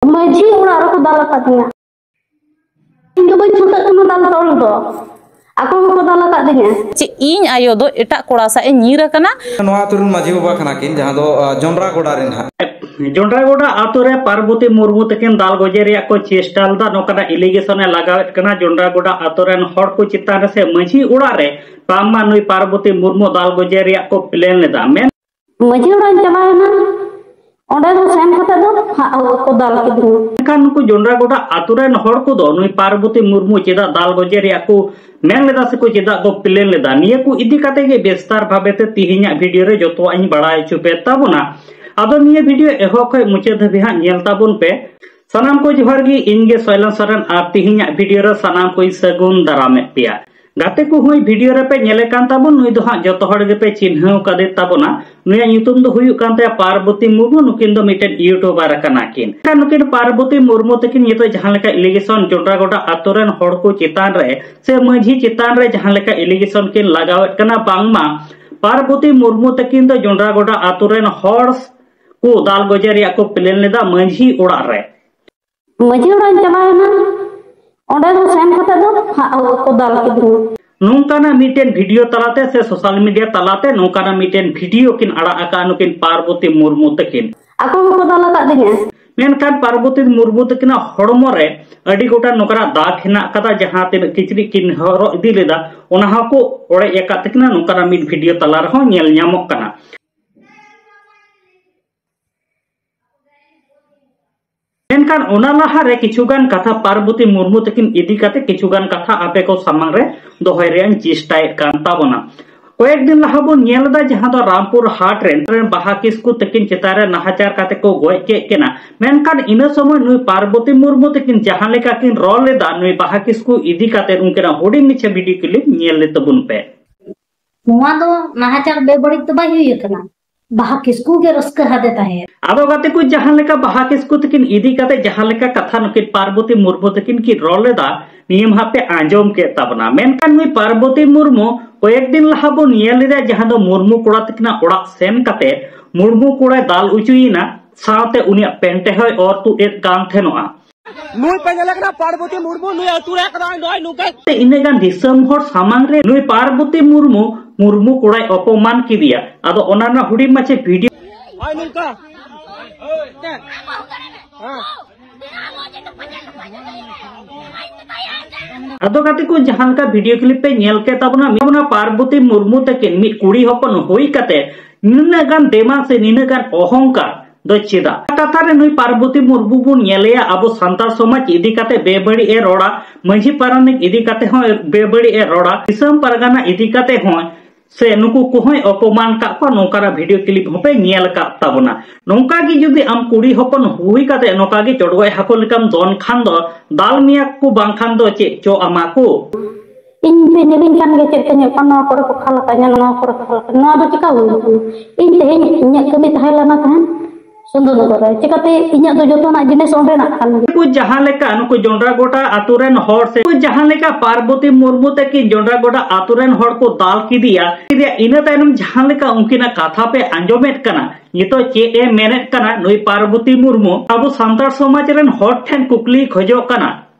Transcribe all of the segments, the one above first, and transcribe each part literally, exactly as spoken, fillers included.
ᱢᱟᱹᱡᱷᱤ ᱚᱲᱟᱜ ᱨᱮᱠᱚ ᱫᱟᱞ ᱟᱠᱟᱫᱤᱧᱟ᱾ ᱤᱧ ᱫᱚ ᱵᱟᱹᱧ ᱪᱷᱩᱴᱟᱹᱜ ᱠᱟᱱᱟ ᱫᱟᱞ ᱛᱚᱞ ᱫᱚ, ᱟᱠᱚ ᱜᱮᱠᱚ ᱫᱟᱞ ᱟᱠᱟᱫᱤᱧᱟ᱾ ᱪᱮᱫ ᱤᱧ ᱟᱭᱳ ᱫᱚ ᱮᱴᱟᱜ ᱠᱚᱲᱟ ᱥᱟᱶ ᱮ ᱧᱤᱨ ᱟᱠᱟᱱᱟ? ᱱᱚᱣᱟ ᱟᱛᱳ ᱨᱮᱱ ᱢᱟᱹᱡᱷᱤ ᱵᱟᱵᱟ ᱠᱟᱱᱟ ᱠᱤᱱ, ᱡᱟᱦᱟᱸ ᱫᱚ ᱡᱚᱱᱰᱨᱟ ᱜᱚᱰᱟ ᱨᱮᱱ ᱦᱟᱸᱜ᱾ ᱡᱚᱱᱰᱨᱟ ᱜᱚᱰᱟ ᱟᱛᱳ ᱨᱮ ᱯᱟᱨᱵᱚᱛᱤ ᱢᱩᱨᱢᱩ ᱛᱟᱹᱠᱤᱱ ᱫᱟᱞ ᱜᱚᱡᱮ ᱨᱮᱭᱟᱜ ᱠᱚ ᱪᱮᱥᱴᱟ ᱞᱮᱫᱟ, ᱱᱚᱝᱠᱟᱱᱟᱜ ᱮᱞᱤᱜᱮᱥᱚᱱ ᱮ ᱞᱟᱜᱟᱣᱮᱫ ᱠᱟᱱᱟ᱾ ᱡᱚᱱᱰᱨᱟ ᱜᱚᱰᱟ ᱟᱛᱳ ᱨᱮᱱ ᱦᱚᱲ ᱠᱚ ᱪᱮᱛᱟᱱ ᱨᱮ ᱥᱮ ᱢᱟᱹᱡᱷᱤ ᱚᱲᱟᱜ ᱨᱮ ᱵᱟᱝᱢᱟ ᱱᱩᱭ ᱯᱟᱨᱵᱚᱛᱤ ᱢᱩᱨᱢᱩ ᱫᱟᱞ ᱜᱚᱡᱮ ᱨᱮᱭᱟᱜ ᱠᱚ ᱯᱞᱮᱱ ᱞᱮᱫᱟ᱾ ᱢᱮᱱ ᱢᱟᱹᱡᱷᱤ ᱚᱲᱟᱜ ᱤᱧ ᱪᱟᱞᱟᱣᱮᱱᱟ, ᱚᱸᱰᱮ ᱫᱚ ᱥᱮᱱ ᱠᱟᱛᱮ ᱫᱚ ᱦᱟᱸᱜ ᱠᱚ ᱫᱟᱞ ᱠᱤᱫᱤᱧᱟ᱾ ᱢᱮᱱᱠᱷᱟᱱ ᱱᱩᱠᱩ ᱡᱚᱱᱰᱨᱟ ᱜᱚᱰᱟ ᱟᱛᱳ ᱨᱮᱱ ᱦᱚᱲ ᱠᱚᱫᱚ ᱱᱩᱭ ᱯᱟᱨᱵᱚᱛᱤ ᱢᱩᱨᱢᱩ ᱪᱮᱫᱟᱜ ᱫᱟᱞ ᱜᱚᱡᱮ ᱨᱮᱭᱟᱜ ᱠᱚ ᱢᱮᱱ ᱞᱮᱫᱟ ᱥᱮᱠᱚ ᱪᱮᱫᱟᱜ ᱠᱚ ᱯᱞᱮᱱ ᱞᱮᱫᱟ, ᱱᱤᱭᱟᱹ ᱠᱚ ᱤᱫᱤ ᱠᱟᱛᱮ ᱜᱮ ᱵᱤᱥᱛᱟᱨ ᱵᱷᱟᱵᱮ ᱛᱮ ᱛᱤᱦᱤᱧᱟᱜ ᱵᱷᱤᱰᱤᱭᱳ ᱨᱮ ᱡᱚᱛᱚᱣᱟᱜ ᱤᱧ ᱵᱟᱲᱟᱭ ᱦᱚᱪᱚ ᱯᱮ ᱛᱟᱵᱚᱱᱟ᱾ ᱟᱫᱚ ᱱᱤᱭᱟᱹ ᱵᱷᱤᱰᱤᱭᱳ ᱮᱦᱚᱵ ᱠᱷᱚᱱ ᱢᱩᱪᱟᱹᱫ ᱫᱷᱟᱹᱵᱤᱡ ᱦᱟᱸᱜ ᱧᱮᱞ ᱛᱟᱵᱚᱱ ᱯᱮ᱾ ᱥᱟᱱᱟᱢ ᱠᱚ ᱡᱚᱦᱟᱨ ᱜᱮ, ᱤᱧ ᱜᱮ ᱥᱚᱭᱞᱚᱱ ᱥᱚᱨᱮᱱ, ᱟᱨ ᱛᱤᱦᱤᱧᱟᱜ ᱵᱷᱤᱰᱤᱭᱳ ᱨᱮ ᱥᱟᱱᱟᱢ ᱠᱚᱧ ᱥᱟᱹᱜᱩᱱ ᱫᱟᱨᱟᱢᱮᱫ ᱯᱮᱭᱟ᱾ ᱜᱟᱛᱮ ᱠᱚ ᱦᱚᱸ ᱵᱷᱤᱰᱤᱭᱳ ᱨᱮᱯᱮ ᱧᱮᱞᱮ ᱠᱟᱱ ᱛᱟᱵᱚᱱ, ᱱᱩᱭ ᱫᱚ ᱦᱟᱸᱜ ᱡᱚᱛᱚ ᱦᱚᱲ ᱜᱮᱯᱮ ᱪᱤᱱᱦᱟᱹᱣ ᱠᱟᱫᱮ ᱛᱟᱵᱚᱱᱟ᱾ ᱱᱩᱭᱟᱜ ᱧᱩᱛᱩᱢ ᱫᱚ ᱦᱩᱭᱩᱜ ᱠᱟᱱ ᱛᱟᱭᱟ ᱯᱟᱨᱵᱚᱛᱤ ᱢᱩᱨᱢᱩ᱾ ᱱᱩᱠᱤᱱ ᱫᱚ ᱢᱤᱫᱴᱮᱱ ᱤᱭᱩᱴᱩᱵᱟᱨ ᱠᱟᱱᱟ ᱠᱤᱱ᱾ ᱮᱱᱠᱷᱟᱱ ᱱᱩᱠᱤᱱ ᱯᱟᱨᱵᱚᱛᱤ ᱢᱩᱨᱢᱩ ᱛᱟᱹᱠᱤᱱ ᱱᱤᱛᱚᱜ ᱡᱟᱦᱟᱸ ᱞᱮᱠᱟ ᱮᱞᱤᱜᱮᱥᱚᱱ ᱡᱚᱱᱰᱨᱟ ᱜᱚᱰᱟ ᱟᱛᱳ ᱨᱮᱱ ᱦᱚᱲ ᱠᱚ ᱪᱮᱛᱟᱱ ᱨᱮ ᱥᱮ ᱢᱟᱹᱡᱷᱤ ᱪᱮᱛᱟᱱ ᱨᱮ ᱡᱟᱦᱟᱸ ᱞᱮᱠᱟ ᱮᱞᱤᱜᱮᱥᱚᱱ ᱠᱤᱱ ᱞᱟᱜᱟᱣᱮᱫ ᱠᱟᱱᱟ, ᱵᱟᱝᱢᱟ ᱯᱟᱨᱵᱚᱛᱤ ᱢᱩᱨᱢᱩ ᱛᱟᱹᱠᱤᱱ ᱫᱚ ᱡᱚᱱᱰᱨᱟ ᱜᱚᱰᱟ ᱟᱛᱳ ᱨᱮᱱ ᱦᱚᱲ ᱠᱚ ᱫᱟᱞ ᱜᱚᱡᱮ ᱨᱮᱭᱟᱜ ᱠᱚ ᱯᱞᱮᱱ ᱞᱮᱫᱟ ᱢᱟᱹᱡᱷᱤ ᱚᱲᱟᱜ ᱨᱮ᱾ ᱢᱟᱹᱡᱷᱤ ᱚᱲᱟᱜ ᱤᱧ ᱪᱟᱞᱟᱣᱮᱱᱟ, ᱚᱸᱰᱮ ᱫᱚ ᱥᱮᱱ ᱠᱟᱛᱮ ᱫᱚ ᱦᱟᱸᱜ ᱠᱚ ᱫᱟᱞ ᱠᱤᱫᱤᱧᱟ᱾ ᱱᱚᱝᱠᱟᱱᱟᱜ ᱢᱤᱫᱴᱮᱱ ᱵᱷᱤᱰᱤᱭᱳ ᱛᱟᱞᱟᱛᱮ ᱥᱮ ᱥᱳᱥᱟᱞ ᱢᱤᱰᱤᱭᱟ ᱛᱟᱞᱟᱛᱮ ᱱᱚᱝᱠᱟᱱᱟᱜ ᱢᱤᱫᱴᱮᱱ ᱵᱷᱤᱰᱤᱭᱳ ᱠᱤᱱ ᱟᱲᱟᱜ ᱟᱠᱟᱫᱼᱟ ᱱᱩᱠᱤᱱ ᱯᱟᱨᱵᱚᱛᱤ ᱢᱩᱨᱢᱩ ᱛᱟᱹᱠᱤᱱ᱾ ᱟᱠᱚ ᱜᱮᱠᱚ ᱫᱟᱞ ᱟᱠᱟᱫᱤᱧᱟ᱾ ᱢᱮᱱᱠᱷᱟᱱ ᱯᱟᱨᱵᱚᱛᱤ ᱢᱩᱨᱢᱩ ᱛᱟᱹᱠᱤᱱᱟᱜ ᱦᱚᱲᱢᱚ ᱨᱮ ᱟᱹᱰᱤ ᱜᱚᱴᱟᱝ ᱱᱚᱝᱠᱟᱱᱟᱜ ᱫᱟᱜᱽ ᱦᱮᱱᱟᱜ ᱟᱠᱟᱫᱟ, ᱡᱟᱦᱟᱸ ᱛᱤᱱᱟᱹᱜ ᱠᱤᱪᱨᱤᱡ ᱠᱤᱱ ᱦᱚᱨᱚᱜ ᱤᱫᱤ ᱞᱮᱫᱟ, ᱚᱱᱟ ᱦᱚᱸᱠᱚ ᱚᱲᱮᱡ ᱟᱠᱟᱫ ᱛᱟᱹᱠᱤᱱᱟ᱾ ᱱᱚᱝᱠᱟᱱᱟᱜ ᱢᱤᱫ ᱵᱷᱤᱰᱤᱭᱳ ᱛᱟᱞᱟ ᱨᱮᱦᱚᱸ ᱧᱮᱞ ᱧᱟᱢᱚᱜ ᱠᱟᱱᱟ᱾ ᱢᱮᱱᱠᱷᱟᱱ ᱚᱱᱟ ᱞᱟᱦᱟᱨᱮ ᱠᱤᱪᱷᱩᱜᱟᱱ ᱠᱟᱛᱷᱟ ᱯᱟᱨᱵᱚᱛᱤ ᱢᱩᱨᱢᱩ ᱛᱟᱹᱠᱤᱱ ᱤᱫᱤ ᱠᱟᱛᱮ ᱠᱤᱪᱷᱩᱜᱟᱱ ᱠᱟᱛᱷᱟ ᱟᱯᱮ ᱠᱚ ᱥᱟᱢᱟᱝ ᱨᱮ ᱫᱚᱦᱚᱭ ᱨᱮᱭᱟᱜ ᱤᱧ ᱪᱮᱥᱴᱟᱭᱮᱫ ᱠᱟᱱ ᱛᱟᱵᱚᱱᱟ᱾ ᱠᱚᱭᱮᱠ ᱫᱤᱱ ᱞᱟᱦᱟ ᱵᱚᱱ ᱧᱮᱞ ᱮᱫᱟ, ᱡᱟᱦᱟᱸ ᱫᱚ ᱨᱟᱢᱯᱩᱨ ᱦᱟᱴ ᱨᱮᱱ ᱵᱟᱦᱟ ᱠᱤᱥᱠᱩ ᱛᱟᱹᱠᱤᱱ ᱪᱮᱛᱟᱱ ᱨᱮ ᱱᱟᱦᱟᱪᱟᱨ ᱠᱟᱛᱮ ᱠᱚ ᱜᱚᱡ ᱠᱮᱫ ᱠᱤᱱᱟ᱾ ᱢᱮᱱᱠᱷᱟᱱ ᱤᱱᱟᱹ ᱥᱚᱢᱚᱭ ᱱᱩᱭ ᱯᱟᱨᱵᱚᱛᱤ ᱢᱩᱨᱢᱩ ᱛᱟᱹᱠᱤᱱ ᱡᱟᱦᱟᱸ ᱞᱮᱠᱟ ᱠᱤᱱ ᱨᱚᱲ ᱞᱮᱫᱟ ᱱᱩᱭ ᱵᱟᱦᱟ ᱠᱤᱥᱠᱩ ᱤᱫᱤ ᱠᱟᱛᱮ, ᱩᱱᱠᱤᱱᱟᱜ ᱦᱩᱰᱤᱧ ᱢᱟᱪᱷᱟ ᱵᱷᱤᱰᱤᱭᱳ ᱠᱞᱤᱯ ᱧᱮᱞ ᱞᱮ ᱛᱟᱵᱚᱱ ᱯᱮ᱾ ᱱᱚᱣᱟ ᱫᱚ ᱱᱟᱦᱟᱪᱟᱨ ᱵᱮᱵᱟᱹᱲᱤᱡ ᱫᱚ ᱵᱟᱭ ᱦᱩᱭ ᱟᱠᱟᱱᱟ, ᱵᱟᱦᱟ ᱠᱤᱥᱠᱩ ᱜᱮ ᱨᱟᱹᱥᱠᱟᱹ ᱦᱟᱫᱮ ᱛᱟᱦᱮᱸᱫ᱾ ᱟᱫᱚ ᱜᱟᱛᱮ ᱠᱚ, ᱡᱟᱦᱟᱸ ᱞᱮᱠᱟ ᱵᱟᱦᱟ ᱠᱤᱥᱠᱩ ᱛᱟᱹᱠᱤᱱ ᱤᱫᱤ ᱠᱟᱛᱮ ᱡᱟᱦᱟᱸ ᱞᱮᱠᱟ ᱠᱟᱛᱷᱟ ᱱᱩᱠᱤᱱ ᱯᱟᱨᱵᱚᱛᱤ ᱢᱩᱨᱢᱩ ᱛᱟᱹᱠᱤᱱ ᱠᱤᱱ ᱨᱚᱲ ᱞᱮᱫᱟ, ᱱᱤᱭᱟᱹ ᱢᱟ ᱯᱮ ᱟᱸᱡᱚᱢ ᱠᱮᱫ ᱛᱟᱵᱚᱱᱟ᱾ ᱢᱮᱱᱠᱷᱟᱱ ᱱᱩᱭ ᱯᱟᱨᱵᱚᱛᱤ ᱢᱩᱨᱢᱩ ᱠᱚᱭᱮᱠ ᱫᱤᱱ ᱞᱟᱦᱟ ᱵᱚᱱ ᱧᱮᱞ ᱞᱮᱫᱟ, ᱡᱟᱦᱟᱸ ᱫᱚ ᱢᱩᱨᱢᱩ ᱠᱚᱲᱟ ᱛᱟᱹᱠᱤᱱᱟᱜ ᱚᱲᱟᱜ ᱥᱮᱱ ᱠᱟᱛᱮ ᱢᱩᱨᱢᱩ ᱠᱚᱲᱟᱭ ᱫᱟᱞ ᱚᱪᱚᱭᱮᱱᱟ᱾ ᱥᱟᱶᱛᱮ ᱩᱱᱤᱭᱟᱜ ᱯᱮᱱᱴᱮ ᱦᱚᱸᱭ ᱚᱨ ᱛᱩᱫ ᱮᱫ ᱠᱟᱱ ᱛᱟᱦᱮᱱᱚᱜᱼᱟ᱾ ᱱᱩᱭ ᱯᱮ ᱧᱮᱞᱮ ᱠᱟᱱᱟ ᱯᱟᱨᱵᱚᱛᱤ ᱢᱩᱨᱢᱩ, ᱱᱩᱭ ᱟᱹᱛᱩ ᱨᱮ ᱠᱟᱱᱟᱭ, ᱱᱚᱜᱼᱚᱭ ᱱᱚᱝᱠᱟ᱾ ᱤᱱᱟᱹᱜ ᱜᱟᱱ ᱫᱤᱥᱚᱢ ᱦᱚᱲ ᱥᱟᱢᱟᱝ ᱨᱮ ᱱᱩᱭ ᱯᱟᱨᱵᱚᱛᱤ ᱢᱩᱨᱢᱩ ᱢᱩᱨᱢᱩ ᱠᱚᱲᱟᱭ ᱚᱯᱚᱢᱟᱱ ᱠᱮᱫᱮᱭᱟ᱾ ᱟᱫᱚ ᱚᱱᱟ ᱨᱮᱱᱟᱜ ᱦᱩᱰᱤᱧ ᱢᱟᱪᱷᱟ ᱵᱷᱤᱰᱤᱭᱳ᱾ ᱱᱚᱜᱼᱚᱭ ᱱᱚᱝᱠᱟ᱾ ᱦᱮᱸ᱾ ᱟᱫᱚ ᱜᱟᱛᱮ ᱠᱚ, ᱡᱟᱦᱟᱸ ᱞᱮᱠᱟ ᱵᱷᱤᱰᱤᱭᱳ ᱠᱞᱤᱯ ᱯᱮ ᱧᱮᱞ ᱠᱮᱫ ᱛᱟᱵᱚᱱᱟ, ᱢᱤᱫ ᱛᱟᱵᱚᱱᱟ ᱯᱟᱨᱵᱚᱛᱤ ᱢᱩᱨᱢᱩ ᱛᱟᱹᱠᱤᱱ ᱢᱤᱫ ᱠᱩᱲᱤ ᱦᱚᱯᱚᱱ ᱦᱩᱭ ᱠᱟᱛᱮ ᱱᱤᱱᱟᱹᱜ ᱜᱟᱱ ᱫᱮᱢᱟ ᱥᱮ ᱱᱤᱱᱟᱹᱜ ᱜᱟᱱ ᱚᱦᱚᱝᱠᱟᱨ ᱫᱚ ᱪᱮᱫᱟᱜ? ᱠᱟᱛᱷᱟ ᱨᱮ ᱱᱩᱭ ᱯᱟᱨᱵᱚᱛᱤ ᱢᱩᱨᱢᱩ ᱵᱚᱱ ᱧᱮᱞᱮᱭᱟ, ᱟᱵᱚ ᱥᱟᱱᱛᱟᱲ ᱥᱚᱢᱟᱡᱽ ᱤᱫᱤ ᱠᱟᱛᱮ ᱵᱮᱵᱟᱹᱲᱤᱡ ᱮ ᱨᱚᱲᱟ, ᱢᱟᱹᱡᱷᱤ ᱯᱟᱨᱟᱱᱤᱠ ᱤᱫᱤ ᱠᱟᱛᱮ ᱦᱚᱸ ᱵᱮᱵᱟᱹᱲᱤᱡ ᱮ ᱨᱚᱲᱟ, ᱫᱤᱥᱚᱢ ᱯᱟᱨᱜᱟᱱᱟ ᱤᱫᱤ ᱠᱟᱛᱮ ᱦᱚᱸ ᱥᱮ ᱱᱩᱠᱩ ᱠᱚᱦᱚᱸᱭ ᱚᱯᱚᱢᱟᱱ ᱠᱟᱜ ᱠᱚᱣᱟ᱾ ᱱᱚᱝᱠᱟᱱᱟᱜ ᱵᱷᱤᱰᱤᱭᱳ ᱠᱞᱤᱯ ᱦᱚᱸᱯᱮ ᱧᱮᱞ ᱟᱠᱟᱫ ᱛᱟᱵᱚᱱᱟ᱾ ᱱᱚᱝᱠᱟ ᱜᱮ ᱡᱩᱫᱤ ᱟᱢ ᱠᱩᱲᱤ ᱦᱚᱯᱚᱱ ᱦᱩᱭ ᱠᱟᱛᱮ ᱱᱚᱝᱠᱟ ᱜᱮ ᱪᱚᱰᱜᱚᱡ ᱦᱟᱹᱠᱩ ᱞᱮᱠᱟᱢ ᱫᱚᱱ ᱠᱷᱟᱱ ᱫᱚ, ᱫᱟᱞ ᱢᱮᱭᱟ ᱠᱚ ᱵᱟᱝᱠᱷᱟᱱ ᱫᱚ ᱪᱮᱫ ᱪᱚ ᱟᱢᱟ ᱠᱚ᱾ ᱤᱧ ᱯᱮ ᱧᱮᱞᱤᱧ ᱠᱟᱱ ᱜᱮ, ᱪᱮᱫ ᱯᱮ ᱧᱮᱞ ᱠᱟᱱ, ᱱᱚᱣᱟ ᱠᱚᱨᱮ ᱠᱚ ᱠᱷᱟᱞ ᱟᱠᱟᱫ ᱧᱮᱞ, ᱱᱚᱣᱟ ᱠᱚᱨᱮ ᱠᱚ ᱠᱷᱟᱞ ᱟᱠᱟᱫ, ᱱᱚᱣᱟ ᱫᱚ ᱪᱮᱠᱟ ᱦᱩᱭ ᱠᱟᱱᱟ? ᱤᱧ ᱛᱮᱦᱮᱧ ᱤᱧᱟᱹᱜ ᱠᱟᱹᱢᱤ ᱛᱟᱦᱮᱸ ᱞᱮᱱᱟ ᱛᱟᱦᱮᱸᱱ, ᱥᱩᱱᱫᱚᱨᱱᱚᱜᱚᱨ ᱨᱮ, ᱪᱮᱠᱟᱛᱮ ᱤᱧᱟᱹᱜ ᱫᱚ ᱡᱚᱛᱚᱱᱟᱜ ᱡᱤᱱᱤᱥ ᱚᱸᱰᱮᱱᱟᱜ ᱠᱟᱱ ᱜᱮ᱾ ᱩᱱᱠᱩ ᱡᱟᱦᱟᱸ ᱞᱮᱠᱟ ᱱᱩᱠᱩ ᱡᱚᱱᱰᱨᱟᱜᱚᱰᱟ ᱟᱛᱳ ᱨᱮᱱ ᱦᱚᱲ ᱥᱮ ᱩᱱᱠᱩ ᱡᱟᱦᱟᱸ ᱞᱮᱠᱟ ᱯᱟᱨᱵᱚᱛᱤ ᱢᱩᱨᱢᱩ ᱛᱟᱹᱠᱤᱱ ᱡᱚᱱᱰᱨᱟᱜᱚᱰᱟ ᱟᱛᱳ ᱨᱮᱱ ᱦᱚᱲ ᱠᱚ ᱫᱟᱞ ᱠᱮᱫᱮᱭᱟ, ᱠᱮᱫᱮᱭᱟ, ᱤᱱᱟᱹ ᱛᱟᱭᱱᱚᱢ ᱡᱟᱦᱟᱸ ᱞᱮᱠᱟ ᱩᱱᱠᱤᱱᱟᱜ ᱠᱟᱛᱷᱟ ᱯᱮ ᱟᱸᱡᱚᱢᱮᱫ ᱠᱟᱱᱟ, ᱱᱤᱛᱚᱜ ᱪᱮᱫ ᱮ ᱢᱮᱱᱮᱫ ᱠᱟᱱᱟ ᱱᱩᱭ ᱯᱟᱨᱵᱚᱛᱤ ᱢᱩᱨᱢᱩ? ᱟᱵᱚ ᱥᱟᱱᱛᱟᱲ ᱥᱚᱢᱟᱡᱽ ᱨᱮᱱ ᱦᱚᱲ ᱴᱷᱮᱱ ᱠᱩᱠᱞᱤ ᱠᱷᱚᱡᱚᱜ ᱠᱟᱱᱟ,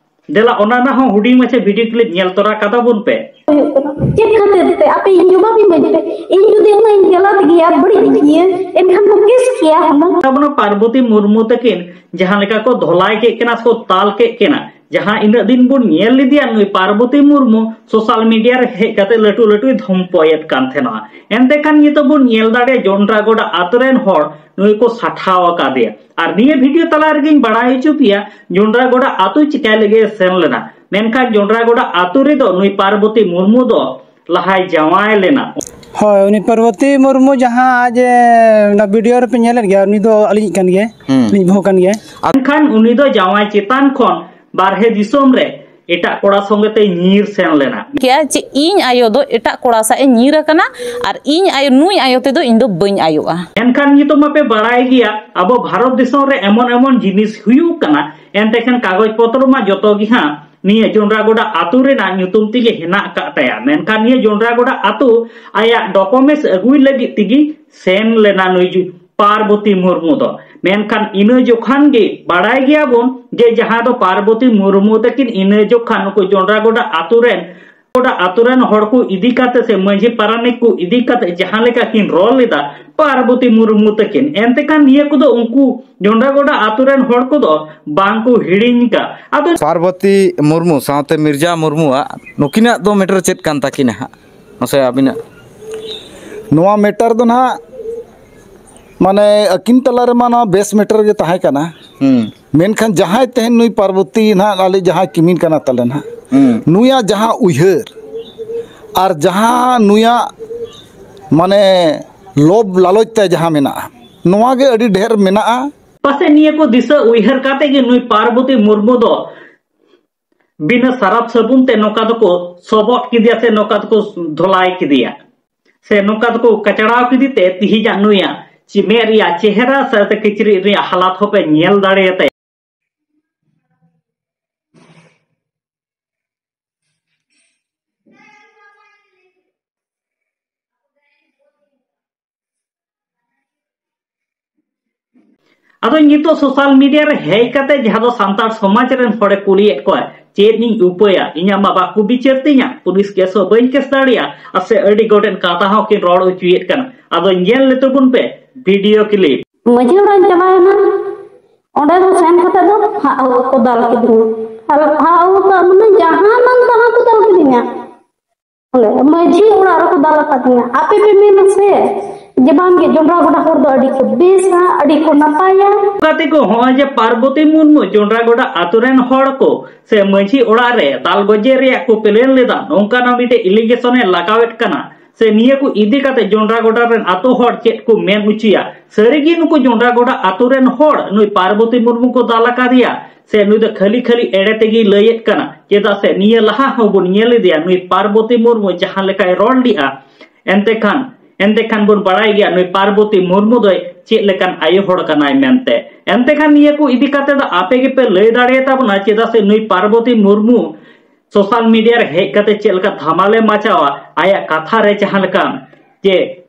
ᱫᱮᱞᱟ ᱚᱱᱟ ᱨᱮᱱᱟᱜ ᱦᱚᱸ ᱦᱩᱰᱤᱧ ᱢᱟᱪᱷᱟ ᱵᱷᱤᱰᱤᱭᱳ ᱠᱞᱤᱯ ᱧᱮᱞ ᱛᱚᱨᱟ ᱠᱟᱛᱟ ᱵᱚᱱ ᱯᱮ᱾ ᱦᱩᱭᱩᱜ ᱠᱟᱱᱟ᱾ ᱪᱮᱫ ᱠᱷᱟᱹᱛᱤᱨ ᱛᱮ? ᱟᱯᱮ ᱤᱧ ᱡᱚᱵᱟᱵ ᱤᱢᱟᱹᱧ ᱯᱮ᱾ ᱤᱧ ᱡᱩᱫᱤ ᱩᱱᱟᱹᱜ ᱤᱧ ᱜᱟᱞᱟᱛ ᱜᱮᱭᱟ, ᱵᱟᱹᱲᱤᱡ ᱜᱮᱭᱟ, ᱮᱱᱠᱷᱟᱱ ᱠᱚ ᱠᱮᱥ ᱜᱮᱭᱟ ᱦᱩᱱᱟᱹᱝ᱾ ᱟᱵᱚᱱᱟ ᱯᱟᱨᱵᱚᱛᱤ ᱢᱩᱨᱢᱩ ᱛᱟᱹᱠᱤᱱ ᱡᱟᱦᱟᱸ ᱞᱮᱠᱟ ᱠᱚ ᱫᱷᱚᱞᱟᱭ ᱠᱮᱫ ᱠᱤᱱᱟ ᱥᱮ ᱠᱚ ᱛᱟᱞ ᱠᱮᱫ ᱠᱤᱱᱟ, ᱡᱟᱦᱟᱸ ᱤᱱᱟᱹᱜ ᱫᱤᱱ ᱵᱚᱱ ᱧᱮᱞ ᱞᱮᱫᱮᱭᱟ ᱱᱩᱭ ᱯᱟᱨᱵᱚᱛᱤ ᱢᱩᱨᱢᱩ ᱥᱳᱥᱟᱞ ᱢᱤᱰᱤᱭᱟ ᱨᱮ ᱦᱮᱡ ᱠᱟᱛᱮ ᱞᱟᱹᱴᱩ ᱞᱟᱹᱴᱩᱭ ᱫᱷᱚᱢᱯᱚᱭᱮᱫ ᱠᱟᱱ ᱛᱟᱦᱮᱱᱟ᱾ ᱮᱱᱛᱮ ᱠᱷᱟᱱ ᱱᱤᱛᱚᱜ ᱵᱚᱱ ᱧᱮᱞ ᱫᱟᱲᱮᱭᱟᱜᱼᱟ ᱡᱚᱱᱰᱨᱟᱜᱚᱰᱟ ᱟᱛᱳ ᱨᱮᱱ ᱦᱚᱲ ᱱᱩᱭ ᱠᱚ ᱥᱟᱴᱷᱟᱣ ᱟᱠᱟᱫᱮᱭᱟ᱾ ᱟᱨ ᱱᱤᱭᱟᱹ ᱵᱷᱤᱰᱤᱭᱳ ᱛᱟᱞᱟ ᱨᱮᱜᱮᱧ ᱵᱟᱲᱟᱭ ᱦᱚᱪᱚ ᱯᱮᱭᱟ, ᱡᱚᱱᱰᱨᱟᱜᱚᱰᱟ ᱟᱛᱳ ᱪᱤᱠᱟᱹᱭ ᱞᱟᱹᱜᱤᱫ ᱮ ᱥᱮᱱ ᱞᱮᱱᱟ᱾ ᱢᱮᱱᱠᱷᱟᱱ ᱡᱚᱱᱰᱨᱟᱜᱚᱰᱟ ᱟᱛᱳ ᱨᱮᱫᱚ ᱱᱩᱭ ᱯᱟᱨᱵᱚᱛᱤ ᱢᱩᱨᱢᱩ ᱫᱚ ᱞᱟᱦᱟᱭ ᱡᱟᱶᱟᱭ ᱞᱮᱱᱟ᱾ ᱦᱳᱭ, ᱩᱱᱤ ᱯᱟᱨᱵᱚᱛᱤ ᱢᱩᱨᱢᱩ ᱡᱟᱦᱟᱸ ᱟᱡ, ᱮ, ᱚᱱᱟ ᱵᱷᱤᱰᱤᱭᱳ ᱨᱮᱯᱮ ᱧᱮᱞᱮᱫ ᱜᱮᱭᱟ, ᱩᱱᱤ ᱫᱚ ᱟᱹᱞᱤᱧᱤᱡ ᱠᱟᱱ ᱜᱮᱭᱟᱭ, ᱦᱩᱸ᱾ ᱟᱹᱞᱤᱧ ᱵᱟᱹᱦᱩ ᱠᱟᱱ ᱜᱮᱭᱟᱭ᱾ ᱢᱮᱱᱠᱷᱟᱱ ᱩᱱᱤ ᱫᱚ ᱡᱟᱶᱟᱭ ᱪᱮᱛᱟᱱ ᱠᱷᱚᱱ ᱵᱟᱨᱦᱮ ᱫᱤᱥᱚᱢ ᱨᱮ ᱮᱴᱟᱜ ᱠᱚᱲᱟ ᱥᱚᱸᱜᱮ ᱛᱮ ᱧᱤᱨ ᱥᱮᱱ ᱞᱮᱱᱟ᱾ ᱠᱮᱭᱟ ᱡᱮ ᱤᱧ ᱟᱭᱳ ᱫᱚ ᱮᱴᱟᱜ ᱠᱚᱲᱟ ᱥᱟᱶ ᱮ ᱧᱤᱨ ᱟᱠᱟᱱᱟ, ᱟᱨ ᱤᱧ ᱟᱭᱳ, ᱱᱩᱭ ᱟᱭᱳ ᱛᱮᱫᱚ ᱤᱧ ᱫᱚ ᱵᱟᱹᱧ ᱟᱭᱳᱜᱼᱟ᱾ ᱮᱱᱠᱷᱟᱱ ᱱᱤᱛᱚᱜ ᱢᱟᱯᱮ ᱵᱟᱲᱟᱭ ᱜᱮᱭᱟ, ᱟᱵᱚ ᱵᱷᱟᱨᱚᱛ ᱫᱤᱥᱚᱢ ᱨᱮ ᱮᱢᱚᱱ ᱮᱢᱚᱱ ᱡᱤᱱᱤᱥ ᱦᱩᱭᱩᱜ ᱠᱟᱱᱟ, ᱮᱱᱛᱮ ᱠᱷᱟᱱ ᱠᱟᱜᱚᱡᱽ ᱯᱚᱛᱨᱚ ᱢᱟ ᱡᱚᱛᱚ ᱜᱮ ᱦᱟᱸᱜ ᱱᱤᱭᱟᱹ ᱡᱚᱱᱰᱨᱟᱜᱚᱰᱟ ᱟᱛᱳ ᱨᱮᱱᱟᱜ ᱧᱩᱛᱩᱢ ᱛᱮᱜᱮ ᱦᱮᱱᱟᱜ ᱟᱠᱟᱫ ᱛᱟᱭᱟ᱾ ᱢᱮᱱᱠᱷᱟᱱ ᱱᱤᱭᱟᱹ ᱡᱚᱱᱰᱨᱟᱜᱚᱰᱟ ᱟᱛᱳ ᱟᱭᱟᱜ ᱰᱚᱠᱩᱢᱮᱱᱴᱥ ᱟᱹᱜᱩᱭ ᱞᱟᱹᱜᱤᱫ ᱛᱮᱜᱮ ᱥᱮᱱ ᱞᱮᱱᱟ ᱱᱩᱭ ᱡᱩ-, ᱯᱟᱨᱵᱚᱛᱤ ᱢᱩᱨᱢᱩ ᱫᱚ᱾ ᱢᱮᱱᱠᱷᱟᱱ ᱤᱱᱟᱹ ᱡᱚᱠᱷᱟᱱ ᱜᱮ ᱵᱟᱲᱟᱭ ᱜᱮᱭᱟᱵᱚᱱ ᱡᱮ ᱡᱟᱦᱟᱸ ᱫᱚ ᱯᱟᱨᱵᱚᱛᱤ ᱢᱩᱨᱢᱩ ᱛᱟᱹᱠᱤᱱ ᱤᱱᱟᱹ ᱡᱚᱠᱷᱟᱱ ᱱᱩᱠᱩ ᱡᱚᱱᱰᱨᱟᱜᱚᱰᱟ ᱟᱛᱳ ᱨᱮᱱ, ᱜᱚᱰᱟ ᱟᱛᱳ ᱨᱮᱱ ᱦᱚᱲ ᱠᱚ ᱤᱫᱤ ᱠᱟᱛᱮ ᱥᱮ ᱢᱟᱹᱡᱷᱤ ᱯᱟᱨᱟᱱᱤᱠ ᱠᱚ ᱤᱫᱤ ᱠᱟᱛᱮ ᱡᱟᱦᱟᱸ ᱞᱮᱠᱟ ᱠᱤᱱ ᱨᱚᱲ ᱞᱮᱫᱟ ᱯᱟᱨᱵᱚᱛᱤ ᱢᱩᱨᱢᱩ ᱛᱟᱹᱠᱤᱱ, ᱮᱱᱛᱮ ᱠᱷᱟᱱ ᱱᱤᱭᱟᱹ ᱠᱚᱫᱚ ᱩᱱᱠᱩ ᱡᱚᱱᱰᱨᱟᱜᱚᱰᱟ ᱟᱛᱳ ᱨᱮᱱ ᱦᱚᱲ ᱠᱚᱫᱚ ᱵᱟᱝ ᱠᱚ ᱦᱤᱲᱤᱧ ᱠᱟᱜ᱾ ᱟᱫᱚ ᱯᱟᱨᱵᱚᱛᱤ ᱢᱩᱨᱢᱩ ᱥᱟᱶᱛᱮ ᱢᱤᱨᱡᱟ ᱢᱩᱨᱢᱩᱣᱟᱜ ᱱᱩᱠᱤᱱᱟᱜ ᱫᱚ ᱢᱮᱴᱟᱨ ᱪᱮᱫ ᱠᱟᱱ ᱛᱟᱹᱠᱤᱱᱟ ᱦᱟᱸᱜ? ᱢᱟᱥᱮ ᱟᱹᱵᱤᱱᱟᱜ᱾ ᱱᱚᱣᱟ ᱢᱮᱴᱟᱨ ᱫᱚ ᱱᱟᱦᱟᱜ, ᱢᱟᱱᱮ, ᱟᱹᱠᱤᱱ ᱛᱟᱞᱟ ᱨᱮᱢᱟ ᱱᱚᱣᱟ ᱵᱮᱥ ᱢᱮᱴᱟᱨ ᱜᱮ ᱛᱟᱦᱮᱸ ᱠᱟᱱᱟ᱾ ᱦᱩᱸ᱾ ᱢᱮᱱᱠᱷᱟᱱ ᱡᱟᱦᱟᱸᱭ ᱛᱮᱦᱮᱧ ᱱᱩᱭ ᱯᱟᱨᱵᱚᱛᱤ ᱱᱟᱦᱟᱜ ᱟᱞᱮ ᱡᱟᱦᱟᱸᱭ ᱠᱤᱢᱤᱱ ᱠᱟᱱᱟ ᱛᱟᱞᱮ ᱱᱟᱦᱟᱜ, ᱦᱩᱸ᱾ ᱱᱩᱭᱟᱜ ᱡᱟᱦᱟᱸ ᱩᱭᱦᱟᱹᱨ ᱟᱨ ᱡᱟᱦᱟᱸ ᱱᱩᱭᱟᱜ, ᱢᱟᱱᱮ, ᱞᱚᱵᱽ ᱞᱟᱞᱚᱪ ᱛᱮ ᱡᱟᱦᱟᱸ ᱢᱮᱱᱟᱜᱼᱟ, ᱱᱚᱣᱟ ᱜᱮ ᱟᱹᱰᱤ ᱰᱷᱮᱨ ᱢᱮᱱᱟᱜᱼᱟ᱾ ᱯᱟᱥᱮ ᱱᱤᱭᱟᱹ ᱠᱚ ᱫᱤᱥᱟᱹ ᱩᱭᱦᱟᱹᱨ ᱠᱟᱛᱮ ᱜᱮ ᱱᱩᱭ ᱯᱟᱨᱵᱚᱛᱤ ᱢᱩᱨᱢᱩ ᱫᱚ ᱵᱤᱱᱟᱹ ᱥᱟᱨᱟᱯ ᱥᱟᱵᱩᱱ ᱛᱮ ᱱᱚᱝᱠᱟ ᱫᱚᱠᱚ ᱥᱚᱵᱚᱫ ᱠᱮᱫᱮᱭᱟ ᱥᱮ ᱱᱚᱝᱠᱟ ᱫᱚᱠᱚ ᱫᱷᱚᱞᱟᱭ ᱠᱮᱫᱮᱭᱟ ᱥᱮ ᱱᱚᱝᱠᱟ ᱫᱚᱠᱚ ᱠᱟᱪᱲᱟᱣ ᱠᱮᱫᱮ ᱛᱮ ᱛᱤᱦᱤᱧᱟᱜ ᱱᱩᱭᱟᱜ ᱪᱮ-, ᱢᱮᱫ ᱨᱮᱭᱟᱜ ᱪᱮᱦᱨᱟ ᱥᱟᱶᱛᱮ ᱠᱤᱪᱨᱤᱡ ᱨᱮᱭᱟᱜ ᱦᱟᱞᱟᱛ ᱦᱚᱸᱯᱮ ᱧᱮᱞ ᱫᱟᱲᱮᱭᱟᱛᱟᱭᱟ᱾ ᱟᱫᱚ ᱱᱤᱛᱚᱜ ᱥᱳᱥᱟᱞ ᱢᱤᱰᱤᱭᱟ ᱨᱮ ᱦᱮᱡ ᱠᱟᱛᱮ ᱡᱟᱦᱟᱸ ᱫᱚ ᱥᱟᱱᱛᱟᱲ ᱥᱚᱢᱟᱡᱽ ᱨᱮᱱ ᱦᱚᱲᱮ ᱠᱩᱞᱤᱭᱮᱫ ᱠᱚᱣᱟ, "ᱪᱮᱫ ᱤᱧ ᱩᱯᱟᱹᱭᱟ? ᱤᱧᱟᱹᱜ ᱢᱟ ᱵᱟᱠᱚ ᱵᱤᱪᱟᱹᱨ ᱛᱤᱧᱟ, ᱯᱩᱞᱤᱥ ᱠᱮᱥ ᱦᱚᱸ ᱵᱟᱹᱧ ᱠᱮᱥ ᱫᱟᱲᱮᱭᱟᱜᱼᱟ, ᱟᱨ ᱥᱮ ᱟᱹᱰᱤ ᱜᱚᱴᱮᱱ ᱠᱟᱛᱷᱟ ᱦᱚᱸ ᱠᱤᱱ ᱨᱚᱲ ᱦᱚᱪᱚᱭᱮᱫ ᱠᱟᱱᱟ᱾" ᱟᱫᱚ ᱧᱮᱞ ᱞᱮᱛᱚ ᱵᱚᱱ ᱯᱮ ᱵᱷᱤᱰᱤᱭᱳ ᱠᱞᱤᱯ᱾ ᱢᱟᱹᱡᱷᱤ ᱚᱲᱟᱜ ᱤᱧ ᱪᱟᱞᱟᱣ ᱮᱱᱟ, ᱚᱸᱰᱮ ᱫᱚ ᱥᱮᱱ ᱠᱟᱛᱮ ᱫᱚ ᱦᱟᱜ ᱟᱹᱜᱩ ᱠᱚ ᱫᱟᱞ ᱠᱤᱫᱤᱧᱟ᱾ ᱟᱨ ᱦᱟᱜ ᱟᱹᱜᱩ ᱠᱟᱜ ᱢᱟᱱᱮ ᱡᱟᱦᱟᱸ ᱢᱟᱱ ᱛᱟᱦᱟᱸ ᱠᱚ ᱫᱟᱞ ᱠᱤᱫᱤᱧᱟ᱾ ᱚᱸᱰᱮ ᱢᱟᱹᱡᱷᱤ ᱚᱲᱟᱜ ᱨᱮᱠᱚ ᱫᱟᱞ ᱟᱠᱟᱫᱤᱧᱟ᱾ ᱟᱯᱮ ᱯᱮ ᱢᱮᱱᱟ ᱥᱮ ᱡᱮ ᱵᱟᱝ ᱜᱮ ᱡᱚᱱᱰᱨᱟ ᱜᱚᱰᱟ ᱦᱚᱲ ᱫᱚ ᱟᱹᱰᱤ ᱠᱚ ᱵᱮᱥᱟ, ᱟᱹᱰᱤ ᱠᱚ ᱱᱟᱯᱟᱭᱟ᱾ ᱜᱟᱛᱮ ᱠᱚ, ᱦᱚᱸᱜᱼᱚᱭ ᱡᱮ ᱯᱟᱨᱵᱚᱛᱤ ᱢᱩᱨᱢᱩ ᱡᱚᱱᱰᱨᱟ ᱜᱚᱰᱟ ᱟᱛᱳ ᱨᱮᱱ ᱦᱚᱲ ᱠᱚ ᱥᱮ ᱢᱟᱹᱡᱷᱤ ᱚᱲᱟᱜ ᱨᱮ ᱫᱟᱞ ᱜᱚᱡᱮ ᱨᱮᱭᱟᱜ ᱠᱚ ᱯᱞᱮᱱ ᱞᱮᱫᱟ, ᱱᱚᱝᱠᱟᱱᱟᱜ ᱢᱤᱫᱴᱮᱡ ᱮᱞᱤᱜᱮᱥᱚᱱ ᱮ ᱞᱟᱜᱟᱣᱮᱫ ᱠᱟᱱᱟ᱾ ᱥᱮ ᱱᱤᱭᱟᱹ ᱠᱚ ᱤᱫᱤ ᱠᱟᱛᱮ ᱡᱚᱱᱰᱨᱟ ᱜᱚᱰᱟ ᱨᱮᱱ ᱟᱛᱳ ᱦᱚᱲ ᱪᱮᱫ ᱠᱚ ᱢᱮᱱ ᱦᱚᱪᱚᱭᱟ? ᱥᱟᱹᱨᱤᱜᱮ ᱱᱩᱠᱩ ᱡᱚᱱᱰᱨᱟ ᱜᱚᱰᱟ ᱟᱛᱳ ᱨᱮᱱ ᱦᱚᱲ ᱱᱩᱭ ᱯᱟᱨᱵᱚᱛᱤ ᱢᱩᱨᱢᱩ ᱠᱚ ᱫᱟᱞ ᱟᱠᱟᱫᱮᱭᱟ, ᱥᱮ ᱱᱩᱭ ᱫᱚ ᱠᱷᱟᱹᱞᱤ ᱠᱷᱟᱹᱞᱤ ᱮᱲᱮ ᱛᱮᱜᱮᱭ ᱞᱟᱹᱭᱮᱫ ᱠᱟᱱᱟ? ᱪᱮᱫᱟᱜ ᱥᱮ ᱱᱤᱭᱟᱹ ᱞᱟᱦᱟ ᱦᱚᱸᱵᱚᱱ ᱧᱮᱞ ᱞᱮᱫᱮᱭᱟ, ᱱᱩᱭ ᱯᱟᱨᱵᱚᱛᱤ ᱢᱩᱨᱢᱩ ᱡᱟᱦᱟᱸ ᱞᱮᱠᱟᱭ ᱨᱚᱲ ᱞᱮᱜᱼᱟ, ᱮᱱᱛᱮ ᱠᱷᱟᱱ, ᱮᱱᱛᱮ ᱠᱷᱟᱱ ᱵᱚᱱ ᱵᱟᱲᱟᱭ ᱜᱮᱭᱟ ᱱᱩᱭ ᱯᱟᱨᱵᱚᱛᱤ ᱢᱩᱨᱢᱩ ᱫᱚᱭ ᱪᱮᱫ ᱞᱮᱠᱟᱱ ᱟᱭᱳ ᱦᱚᱲ ᱠᱟᱱᱟᱭ ᱢᱮᱱᱛᱮ᱾ ᱮᱱᱛᱮ ᱠᱷᱟᱱ ᱱᱤᱭᱟᱹ ᱠᱚ ᱤᱫᱤ ᱠᱟᱛᱮ ᱫᱚ ᱟᱯᱮ ᱜᱮᱯᱮ ᱞᱟᱹᱭ ᱫᱟᱲᱮᱭᱟᱛᱟ ᱵᱚᱱᱟ, ᱪᱮᱫᱟᱜ ᱥᱮ ᱱᱩᱭ ᱯᱟᱨᱵᱚᱛᱤ ᱢᱩᱨᱢᱩ ᱥᱳᱥᱟᱞ ᱢᱤᱰᱤᱭᱟ ᱨᱮ ᱦᱮᱡ ᱠᱟᱛᱮ ᱪᱮᱫ ᱞᱮᱠᱟ ᱫᱷᱟᱢᱟᱞᱮ ᱢᱟᱪᱟᱣᱟ, ᱟᱭᱟᱜ ᱠᱟᱛᱷᱟ ᱨᱮ ᱡᱟᱦᱟᱸ ᱞᱮᱠᱟ ᱡᱮ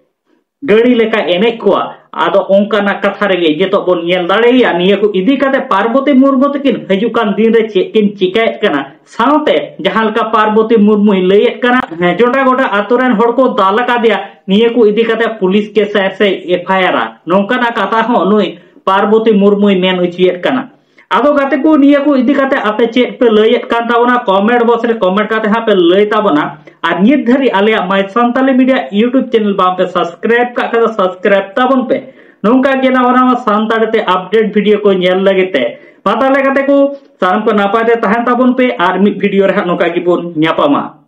ᱜᱟᱹᱲᱤ ᱞᱮᱠᱟ ᱮᱱᱮᱡ ᱠᱚᱣᱟ, ᱟᱫᱚ ᱚᱱᱠᱟᱱᱟᱜ ᱠᱟᱛᱷᱟ ᱨᱮᱜᱮ ᱱᱤᱛᱚᱜ ᱵᱚᱱ ᱧᱮᱞ ᱫᱟᱲᱮᱭᱟᱜᱼᱟ᱾ ᱱᱤᱭᱟᱹ ᱠᱚ ᱤᱫᱤ ᱠᱟᱛᱮ ᱯᱟᱨᱵᱚᱛᱤ ᱢᱩᱨᱢᱩ ᱛᱟᱹᱠᱤᱱ ᱦᱤᱡᱩᱜ ᱠᱟᱱ ᱫᱤᱱ ᱨᱮ ᱪᱮᱫ ᱠᱤᱱ ᱪᱤᱠᱟᱹᱭᱮᱫ ᱠᱟᱱᱟ, ᱥᱟᱶᱛᱮ ᱡᱟᱦᱟᱸ ᱞᱮᱠᱟ ᱯᱟᱨᱵᱚᱛᱤ ᱢᱩᱨᱢᱩᱭ ᱞᱟᱹᱭᱮᱫ ᱠᱟᱱᱟ, ᱦᱮᱸ, ᱡᱚᱰᱟ ᱜᱚᱰᱟ ᱟᱛᱳ ᱨᱮᱱ ᱦᱚᱲ ᱠᱚ ᱫᱟᱞ ᱟᱠᱟᱫᱮᱭᱟ, ᱱᱤᱭᱟᱹ ᱠᱚ ᱤᱫᱤ ᱠᱟᱛᱮ ᱯᱩᱞᱤᱥ ᱠᱮᱥ ᱥᱮ ᱮᱯᱷ ᱟᱭ ᱟᱨ ᱟ, ᱱᱚᱝᱠᱟᱱᱟᱜ ᱠᱟᱛᱷᱟ ᱦᱚᱸ ᱱᱩᱭ ᱯᱟᱨᱵᱚᱛᱤ ᱢᱩᱨᱢᱩᱭ ᱢᱮᱱ ᱚᱪᱚᱭᱮᱫ ᱠᱟᱱᱟ᱾ ᱟᱫᱚ ᱜᱟᱛᱮ ᱠᱚ, ᱱᱤᱭᱟᱹ ᱠᱚ ᱤᱫᱤ ᱠᱟᱛᱮ ᱟᱯᱮ ᱪᱮᱫ ᱯᱮ ᱞᱟᱹᱭᱮᱫ ᱠᱟᱱ ᱛᱟᱵᱚᱱᱟ? ᱠᱚᱢᱮᱱᱴ ᱵᱚᱠᱥ ᱨᱮ ᱠᱚᱢᱮᱱᱴ ᱠᱟᱛᱮ ᱦᱟᱸᱜ ᱯᱮ ᱞᱟᱹᱭ ᱛᱟᱵᱚᱱᱟ᱾ ᱟᱨ ᱱᱤᱛ ᱫᱷᱟᱹᱨᱤᱡ ᱟᱞᱮᱭᱟᱜ My Santali Media YouTube channel ᱵᱟᱝ ᱯᱮ ᱥᱟᱵᱥᱠᱨᱟᱭᱤᱵ ᱠᱟᱜ ᱠᱷᱟᱱ ᱫᱚ ᱥᱟᱵᱥᱠᱨᱟᱭᱤᱵ ᱛᱟᱵᱚᱱ ᱯᱮ᱾ ᱱᱚᱝᱠᱟ ᱜᱮ ᱱᱟᱣᱟ ᱱᱟᱣᱟ ᱥᱟᱱᱛᱟᱲᱤ ᱛᱮ ᱟᱯᱰᱮᱴ ᱵᱷᱤᱰᱤᱭᱳ ᱠᱚ ᱧᱮᱞ ᱞᱟᱹᱜᱤᱫ ᱛᱮ᱾ ᱢᱟ ᱛᱟᱦᱞᱮ ᱜᱟᱛᱮ ᱠᱚ, ᱥᱟᱱᱟᱢ ᱠᱚ ᱱᱟᱯᱟᱭ ᱛᱮ ᱛᱟᱦᱮᱱ ᱛᱟᱵᱚᱱ ᱯᱮ ᱟᱨ ᱢᱤᱫ ᱵᱷᱤᱰᱤᱭᱳ ᱨᱮ ᱦᱟᱸᱜ ᱱᱚᱝᱠᱟ ᱜᱮᱵᱚᱱ ᱧᱟᱯᱟᱢᱟ᱾